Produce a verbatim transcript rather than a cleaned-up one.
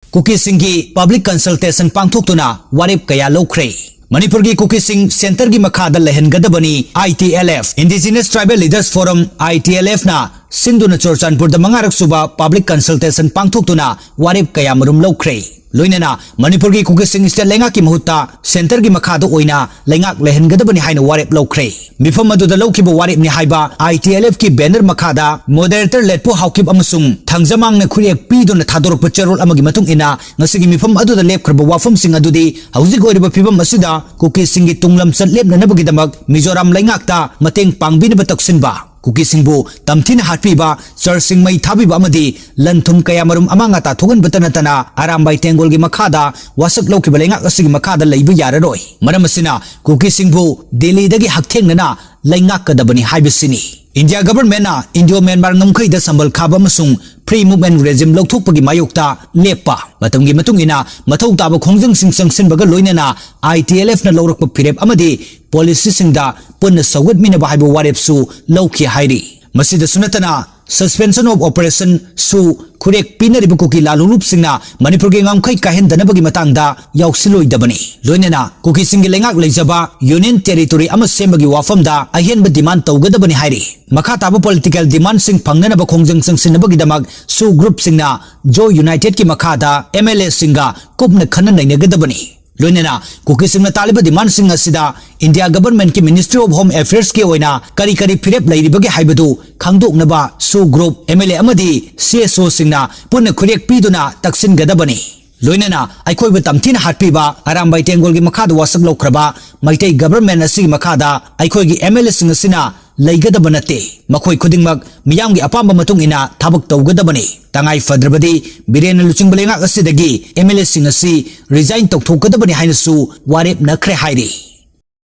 ꯀꯨꯀꯤꯁꯤꯡꯒꯤ public consultation ꯄꯥꯡꯊꯣꯛꯇꯨꯅ ꯋꯥꯔꯦꯞ ꯀꯌꯥ ꯂꯧꯈ꯭ꯔꯦ꯫ ꯃꯅꯤꯄꯨꯔꯒꯤ ꯀꯨꯀꯤꯁꯤꯡ ꯁꯦꯟꯇꯔꯒꯤ ꯃꯈꯥꯗ ꯂꯩꯍꯟꯒꯗꯕꯅꯤ꯫ ITLF, Indigenous Tribal Leaders Forum, ITLF ꯅ ꯁꯤꯟꯗꯨꯅ ꯆꯨꯔꯆꯥꯟꯄꯨꯔꯗ ꯃꯉꯥꯔꯛ ꯁꯨꯕ ꯄꯕ꯭ꯂꯤꯛ ꯀꯟꯁꯜꯇꯦꯁꯟ ꯄꯥꯡꯊꯣꯛꯇꯨꯅ ꯋꯥꯔꯦꯞ ꯀꯌꯥꯃꯔꯨꯝ ꯂꯧꯈ꯭ꯔꯦ꯫ ꯂꯣꯏꯅꯅ ꯃꯅꯤꯄꯨꯔꯒꯤ ꯀꯨꯀꯤꯁꯤꯡ ꯁ꯭ꯇꯦꯠ ꯂꯩꯉꯥꯛꯀꯤ ꯃꯍꯨꯠꯇ ꯁꯦꯟꯇꯔꯒꯤ ꯃꯈꯥꯗ ꯑꯣꯏꯅ ꯂꯩꯉꯥꯛ ꯂꯩꯍꯟꯒꯗꯕꯅꯤ ꯍꯥꯏꯅ ꯋꯥꯔꯦꯞ ꯂꯧꯈ꯭ꯔꯦ꯫ ꯃꯤꯐꯝ ꯑꯗꯨꯗ ꯂꯧꯈꯤꯕ ꯋꯥꯔꯦꯞꯅꯤ ꯍꯥꯏꯕ ITLF ꯀꯤ ꯕꯦꯅꯔ ꯃꯈꯥꯗ ꯃꯣꯗꯦꯔꯦꯇꯔ ꯂꯦꯠꯄꯨ ꯍꯥꯎꯀꯤꯞ ꯑꯃꯁꯨꯡ ꯊꯥꯡꯖꯃꯥꯡꯅ ꯈꯨꯠꯌꯦꯛ ꯄꯤꯗꯨꯅ ꯊꯥꯗꯣꯔꯛꯄ ꯆꯦꯔꯣꯜ ꯑꯃꯒꯤ ꯃꯇꯨꯡ ꯏꯟꯅ ꯉꯁꯤꯒꯤ ꯃꯤꯐꯝ ꯑꯗꯨꯗ ꯂꯦꯞꯈ꯭ꯔꯕ ꯋꯥꯐꯝꯁꯤꯡ ꯑꯗꯨꯗꯤ ꯍꯧꯖꯤꯛ ꯑꯣꯏꯔꯤꯕ ꯐꯤꯕꯝ ꯑꯁꯤꯗ ꯀꯨꯀꯤꯁꯤꯡꯒꯤ ꯇꯨꯡꯂꯝꯆꯠ ꯂꯦꯞꯅꯅꯕꯒꯤꯗꯃꯛ ꯃꯤꯖꯣꯔꯥꯝ ꯂꯩꯉꯥꯛꯇ ꯃꯇꯦꯡ ꯄꯥꯡꯕꯤꯅꯕ ꯇꯛꯁꯤꯟꯕ, ꯀꯨꯀꯤꯁꯤꯡꯕꯨ ꯇꯝꯊꯤꯅ ꯍꯥꯠꯄꯤꯕ, ꯆꯔꯆꯁꯤꯡ ꯃꯩ ꯊꯥꯕꯤꯕ ꯑꯃꯗꯤ ꯂꯟ ꯊꯨꯝ ꯀꯌꯥꯃꯔꯨꯝ ꯑꯃꯥꯡ ꯑꯇꯥ ꯊꯣꯛꯍꯟꯕꯇ ꯅꯠꯇꯅ ꯑꯔꯥꯝꯕꯥꯏ ꯇꯦꯡꯒꯣꯜꯒꯤ ꯃꯈꯥꯗ ꯋꯥꯁꯛ ꯂꯧꯈꯤꯕ ꯂꯩꯉꯥꯛ ꯑꯁꯤꯒꯤ ꯃꯈꯥꯗ ꯂꯩꯕ ꯌꯥꯔꯔꯣꯏ꯫ ꯃꯔꯝ ꯑꯁꯤꯅ ꯀꯨꯀꯤꯁꯤꯡꯕꯨ ꯗꯦꯜꯂꯤꯗꯒꯤ ꯍꯛꯊꯦꯡꯅꯅ ꯂꯩꯉꯥꯛꯀꯗꯕꯅꯤ ꯍꯥꯏꯕꯁꯤꯅꯤ꯫ ꯏꯟꯗꯤꯌꯥ ꯒꯚꯔꯟꯃꯦꯟꯠꯅ ꯏꯟꯗꯤꯌꯣ ꯃ꯭ꯌꯥꯟꯃꯥꯔ ꯉꯝꯈꯩꯗ ꯁꯝꯕꯜ ꯈꯥꯕ ꯑꯃꯁꯨꯡ ꯐ꯭ꯔꯤ ꯃꯨꯚꯃꯦꯟꯠ ꯔꯦꯖꯤꯝ ꯂꯧꯊꯣꯛꯄꯒꯤ ꯃꯥꯌꯣꯛꯇ ꯂꯦꯞꯄ, ꯃꯇꯝꯒꯤ ꯃꯇꯨꯡ ꯏꯟꯅ ꯃꯊꯧ ꯇꯥꯕ ꯈꯣꯡꯖꯪꯁꯤꯡ ꯆꯪꯁꯤꯟꯕꯒ ꯂꯣꯏꯅꯅ ITLF ꯅ ꯂꯧꯔꯛꯄ ꯐꯤꯔꯦꯞ ꯑꯃꯗꯤ ꯄꯣꯂꯤꯁꯤꯁꯤꯡꯗ ꯄꯨꯟꯅ ꯁꯧꯒꯠꯃꯤꯟꯅꯕ ꯍꯥꯏꯕ ꯋꯥꯔꯦꯞꯁꯨ ꯂꯧꯈꯤ ꯍꯥꯏꯔꯤ꯫ ꯃꯁꯤꯗꯁꯨ ꯅꯠꯇꯅ Suspension of Operation ꯁꯨ ꯈꯨꯔꯦꯛ ꯄꯤꯅꯔꯤꯕ ꯀꯨꯀꯤ ꯂꯥꯂꯣꯡꯂꯨꯞꯁꯤꯡꯅ ꯃꯅꯤꯄꯨꯔꯒꯤ ꯉꯝꯈꯩ ꯀꯥꯏꯍꯟꯗꯅꯕꯒꯤ ꯃꯇꯥꯡꯗ ꯌꯥꯎꯁꯤꯜꯂꯣꯏꯗꯕꯅꯤ꯫ ꯂꯣꯏꯅꯅ ꯀꯨꯀꯤꯁꯤꯡꯒꯤ ꯂꯩꯉꯥꯛ ꯂꯩꯖꯕ ꯌꯨꯅꯤꯌꯟ ꯇꯦꯔꯤꯇꯣꯔꯤ ꯑꯃ ꯁꯦꯝꯕꯒꯤ ꯋꯥꯐꯝꯗ ꯑꯍꯦꯟꯕ ꯗꯤꯃꯥꯟ ꯇꯧꯒꯗꯕꯅꯤ ꯍꯥꯏꯔꯤ꯫ ꯃꯈꯥ ꯇꯥꯕ ꯄꯣꯂꯤꯇꯤꯀꯦꯜ ꯗꯤꯃꯥꯟꯁꯤꯡ ꯐꯪꯅꯅꯕ ꯈꯣꯡꯖꯪ ꯆꯪꯁꯤꯟꯅꯕꯒꯤꯗꯃꯛ ꯁꯨ ꯒ꯭ꯔꯨꯞꯁꯤꯡꯅ ꯖꯣ ꯌꯨꯅꯥꯏꯇꯦꯗꯀꯤ ꯃꯈꯥꯗ MLA ꯁꯤꯡꯒ ꯀꯨꯞꯅ ꯈꯟꯅ ꯅꯩꯅꯒꯗꯕꯅꯤ꯫ ꯂꯣꯏꯅꯅ ꯀꯨꯀꯤꯁꯤꯡꯅ ꯇꯥꯜꯂꯤꯕ ꯗꯤꯃꯥꯟꯁꯤꯡ ꯑꯁꯤꯗ India ꯒꯚꯔꯟꯃꯦꯟꯠꯀꯤ Ministry of Home Affairs ꯀꯤ ꯑꯣꯏꯅ ꯀꯔꯤ ꯀꯔꯤ ꯐꯤꯔꯦꯞ ꯂꯩꯔꯤꯕꯒꯦ ꯍꯥꯏꯕꯗꯨ ꯈꯪꯗꯣꯛꯅꯕ ꯁꯨ ꯒ꯭ꯔꯨꯞ, MLA ꯑꯃꯗꯤ CSO ꯁꯤꯡꯅ ꯄꯨꯟꯅ ꯈꯨꯔꯦꯛ ꯄꯤꯗꯨꯅ ꯇꯛꯁꯤꯟꯒꯗꯕꯅꯤ꯫ ꯂꯣꯏꯅꯅ ꯑꯩꯈꯣꯏꯕꯨ ꯇꯝꯊꯤꯅ ꯍꯥꯠꯄꯤꯕ, ꯑꯔꯥꯝꯕꯥꯏ ꯇꯦꯡꯒꯣꯜꯒꯤ ꯃꯈꯥꯗ ꯋꯥꯁꯛ ꯂꯧꯈ꯭ꯔꯕ ꯃꯩꯇꯩ ꯒꯚꯔꯟꯃꯦꯟꯠ ꯑꯁꯤꯒꯤ ꯃꯈꯥꯗ ꯑꯩꯈꯣꯏꯒꯤ MLA ꯁꯤꯡ ꯑꯁꯤꯅ ꯂꯩꯒꯗꯕ ꯅꯠꯇꯦ꯫ ꯃꯈꯣꯏ ꯈꯨꯗꯤꯡꯃꯛ ꯃꯤꯌꯥꯝꯒꯤ ꯑꯄꯥꯝꯕ ꯃꯇꯨꯡ ꯏꯟꯅ ꯊꯕꯛ ꯇꯧꯒꯗꯕꯅꯤ꯫ ꯇꯉꯥꯏ ꯐꯗ꯭ꯔꯕꯗꯤ ꯕꯤꯔꯦꯟꯅ ꯂꯨꯆꯤꯡꯕ ꯂꯩꯉꯥꯛ ꯑꯁꯤꯗꯒꯤ MLA ꯁꯤꯡ ꯑꯁꯤ resign ꯇꯧꯊꯣꯛꯀꯗꯕꯅꯤ ꯍꯥꯏꯅꯁꯨ ꯋꯥꯔꯦꯞꯅꯈ꯭ꯔꯦ ꯍꯥꯏꯔꯤ꯫